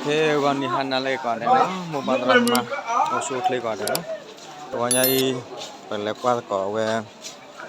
ဟဲဂီၤနံၤဟါနၤလၢကိးဂၤဒဲးနီၤ မိၢ်ပၢ်သရၣ်သမါ အိၣ်ဆူၣ်အိၣ်ချ့ကိးဂၤဒဲးနီၤ, တဂီၤညါအံၤ ပကလဲၤကွၢ်သကိးအဝဲ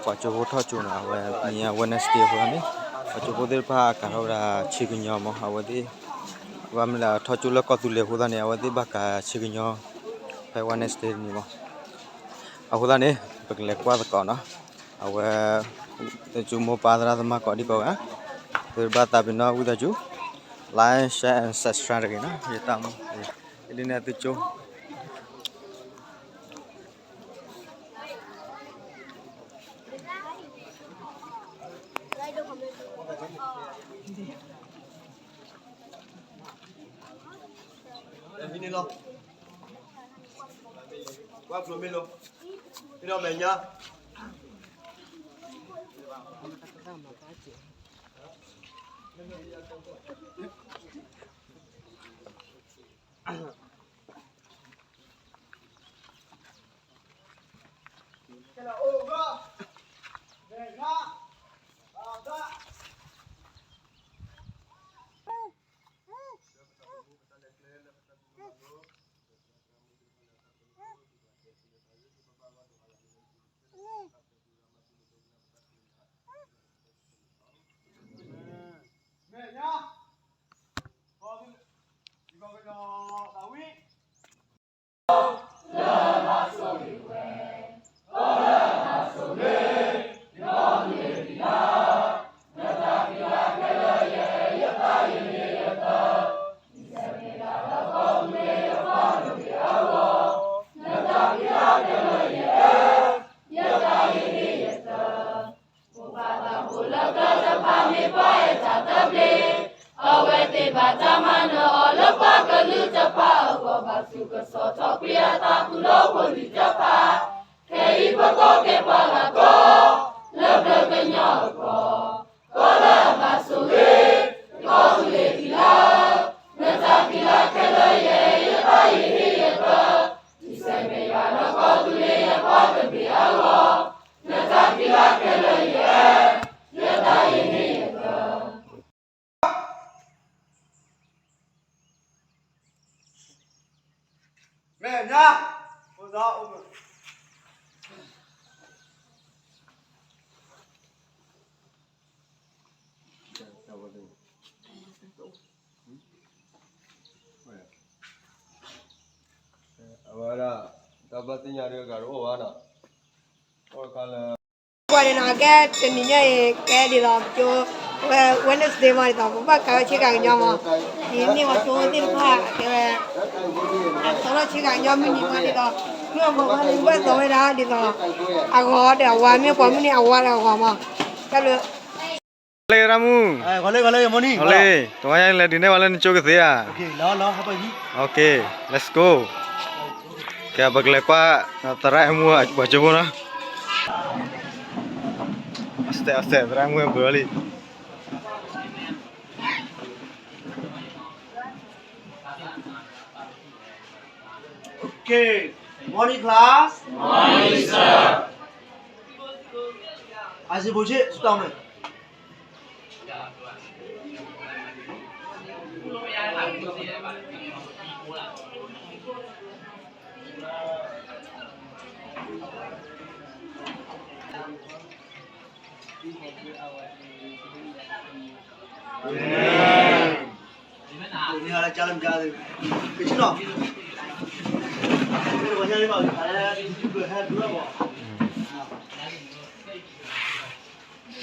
ပှၤကၠိဖိထီၣ်ကၠိနီၤ အဝဲမ့ၢ် Wednesday အဃိသတးန့ၣ် ပှၤကၠိဖိသ့ၣ်တဖၣ်ကၤထီၣ်ဝဲဒၣ်ဆံကညီမး အဝဲသ့ၣ် ဘၣ်မနုၤလဲၣ်ထီၣ်ကၠိလၢကီၢ်သူလ့ၤအဃိသတးန့ၣ် အဝဲသ့ၣ်ဘၣ်ကၤဆံကညီ ဖဲ Wednesday တနံၤမး, အဃိသတးန့ၣ် ပကလဲၤကွၢ်သကိးနီၤ, အဝဲ သ့ၣ်ကၠူမိၢ်ပၢ်သရၣ်သမါကိးဒံကိးဂၤ သုတဘၣ်သးပ့ၤနီၣ်ဝံသးစူၤ like share and subscribe တဂ့ၤနီၤ ယတၢ်မူ ဒ်န့ၣ်သုကၠိ ဟံးန့ၢ်လီၤ ကွၢ်ဖျိမ့ၢ်လီၤ ဟံးဒီးမဲာ်ညါ မိၢ်ပၢ်သးဖိလၢကၢၢ်တဖၣ်မ့ၢ်ပှၤအဲၣ်တၢ်သဘျ့, အဝဲသ့ၣ်ဘၣ်တၢ်မၤနၢၤအီၤလၢပှၤကလုာ်တဖၣ်အဂီၢ် ဘၣ်ဆူကစီၣ်ထီၣ်ကွံာ်အတၢ်သူၣ်ထီၣ်ဖိလံၤတဖၣ်, ခဲအံၤပကိးက့ၤပှၤဂၤကိး လၢပျၢၤကညီအဂီၢ်, ကီၢ်လၢအဘၣ်ဆိၣ်ဂ့ၤ, ကီၢ်သူလ့ၤခံလါဧၢ, နတၢ်ခံလါခဲလၢာ်ယအဲၣ် ယတၢ်အံၤဟ့ၣ်ယသၢ, ဒ်ဆၢမ့ၢ်ယွၤလၢကီၢ်သူလ့ၤယပှၤတဘ့ၣ်အဂီၢ်, နတၢ်ခံလါခဲလၢာ်ယအဲၣ်, ယတၢ်အံၤဟ့ၣ်ယသၢ မဲာ်ညါ, အဝဲဒၣ် တၢ်ဘၣ်သ့ၣ်ညါဒီးဂၤတအိၣ်ဘၣ်နီၤ, အိၣ်တခါလၢ ကွၢ်န့ၣ်နီၤ ကဲတနံၤညါအံၤ ကဲဒ်သိးကၠိ ဝဲ Wednesday မး ဒ်သိးပဘၣ်ကၤဝဲဆ့ကၤကညီမး, ဒ်န့ၣ်ပှၤကၠိသ့ၣ်တဖၣ်ကဲဝဲ အသီထီၣ်ဆ့ကၤကညီမုၢ်နံၤမး ဒ်သိး မုၢ်အဂီၤမးန့ၣ် ဘၣ်သီဝဲဒၣ်ဒ်သိး အဂီၤဒီးအဝါ မ့ၢ်ပှၤမုၢ်နံၤအဝါဒီးအဂီၤမး, တၢ်ဘျုး လၢရၣ်မုၣ်, လၢ တဝါညါလဲၤဒုးနဲၣ်ဝဲလၢနကၠိကသ့ဧါ, OK, let's go, ကဲ ပကလဲၤကွၢ် သရၣ်အဲၣ်မူပှၤကၠိဖိနီၤ, အစဲး အစဲး သရၣ်အဲၣ်မူပှၤလံ Okay, morning class. Morning, sir. အစံးဘိးဆ့ စတော့မယ်.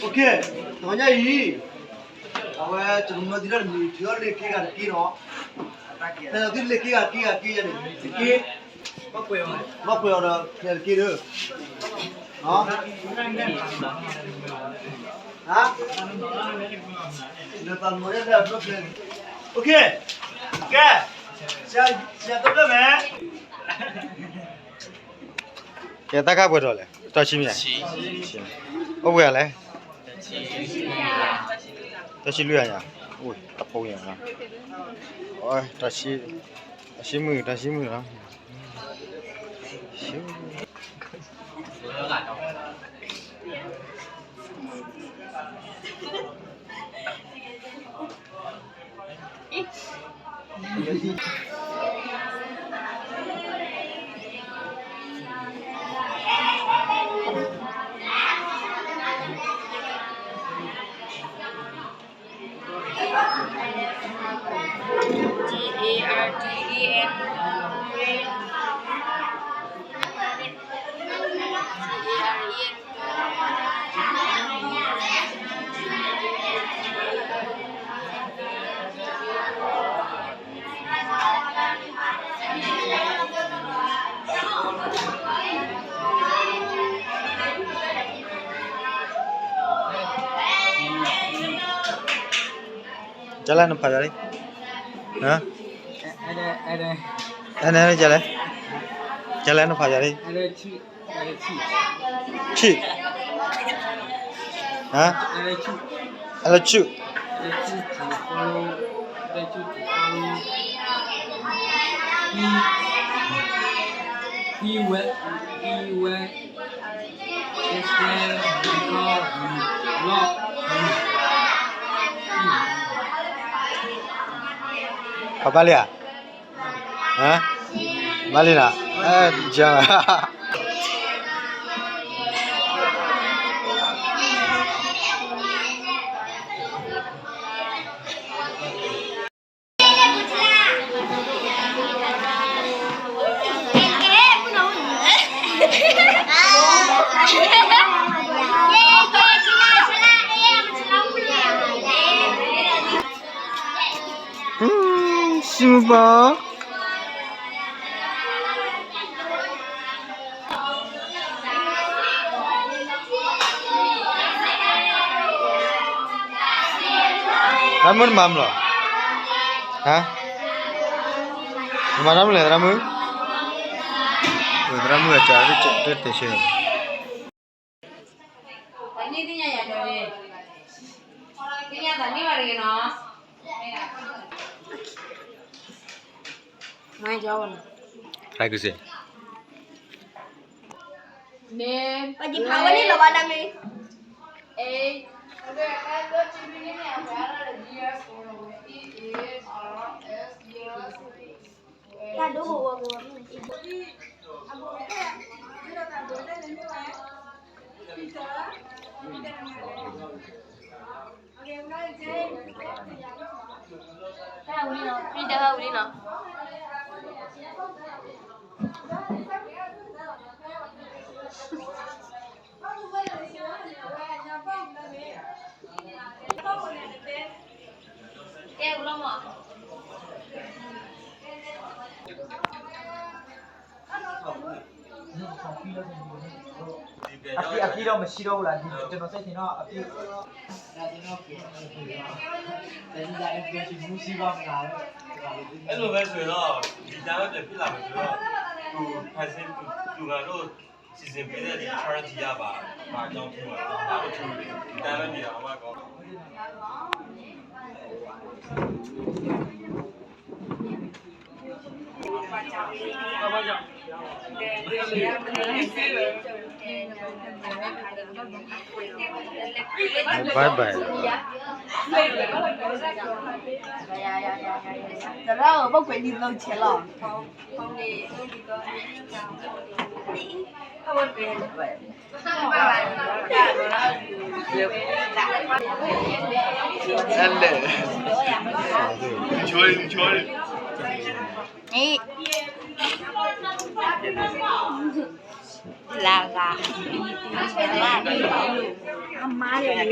Okay, တဝါညါအံၤ အဝဲ ကျွန်တော်မသီတမံၤ ထုးအီၣ်လ့ၤက့ဂၤတက့ၢ်နီၤ, ဖဲသုလ့ၤက့ဂၤတက့ၢ်ဂၤတက့ၢ်ယဲန့ၣ် တက့ၢ်, ဘၣ်ကွဲးအီၤဒီးဖျဲးတက့ၢ်ဒီး, ဟါ, လၢသးမီၤလၢဖျဲး, OK, ကဲ, ဆရာ, ဆရာတပည့်မယ်. ကဲ တၢ်ခါပှဲၤထီၣ်လဲၣ်, တၢ်ဆံမ့ၢ်ဧါ, အိၣ်ပှဲၤဂၤလဲၣ်, တၢ်ဆံလွံၢ်ဂၤညါ, အိၣ်တၢ်ဖိညါ, တၢ်ဆံ, တၢ်ဆံမုၢ်, တၢ်ဆံမုၢ်လီၤ. G A R D E N, garden. G A R E N. ကလဲၣ်နဖးယၤလံ, အဲန့ၣ်ကလဲၣ်, ကလဲၣ်နဖးယၤလံ, ဆံၣ်, အဲလၢဆူၣ်, ပဘၣ်လံဧါ, ဘၣ်လံနီၤ, ယၤ စံမပီ သရၣ်မုၣ်တမၤမလီၤ, ဟါ, နမၤတၢ်မနုၤလဲၣ်သရၣ်မုၣ်, သရၣ်မုၣ်အစၢ်တတဲဆၢ သ့ၣ်ညါသးန့ၢ်ဘၣ်တဂ့ၤနီၤ, မၤကီဝဲနီၤ, ဟဲကစ့ၢ်, မ့ၢ် ပကဖးဝဲန့ၣ်လီၤဘၣ်ဒၣ်မ့ၢ်, အဲ တၢ်ဒိၣ်ဝဲဝဲဝဲ တၢ်ဝံၤနီၤ, တၢ်ဝံၤနီၤ. အက့ဒီးမဆံးဒီးအိၣ်လၢ ကျွန်တော်စိတ်ထင်တော့ အက့ အဲ့လိုပဲဆိုရင်တော့ ဒီကြားထဲပြန်ဖြစ်လာမယ်ဆိုတော့ သူဖန်ဆင်းသူသူငါတို့စီစဉ်ပေးတဲ့ဒီ charity ရပါဘာကြောင့်ဖြစ်မှာလဲ ဘာလို့ဖြစ်လဲဒါပဲနေရာမှာကောင်း Bye bye. သရၣ်ဧၢ ဘၣ်ကွဲးဒ်သိးဆဲးလီၤ. လၢဂၤ အမါလၢ လဲၤ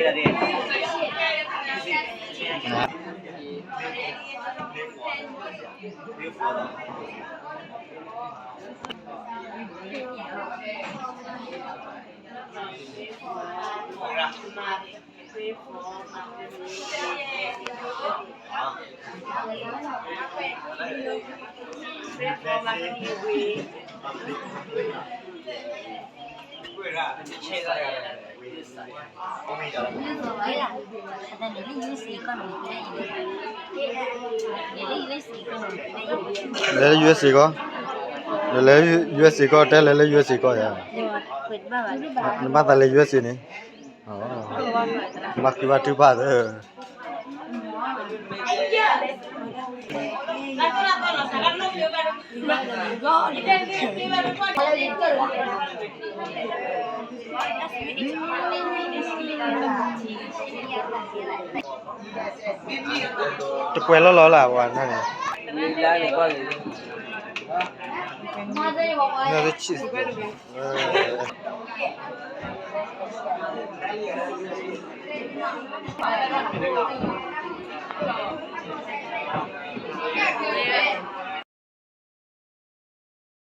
လၢ USA ကီၢ်, လဲၤလၢ USA ကီၢ်, တဲလဲၤလၢ USA ကီၢ်ယၤ, နဘၣ်သးလဲၤ USA န့ၣ်, ဘၣ်ဃ့ဘၣ်ထုကဖၣ်သၢ. တပှဲၤလီၤလီၤလၢပှၤန့ၣ်, န cheese န့ၣ်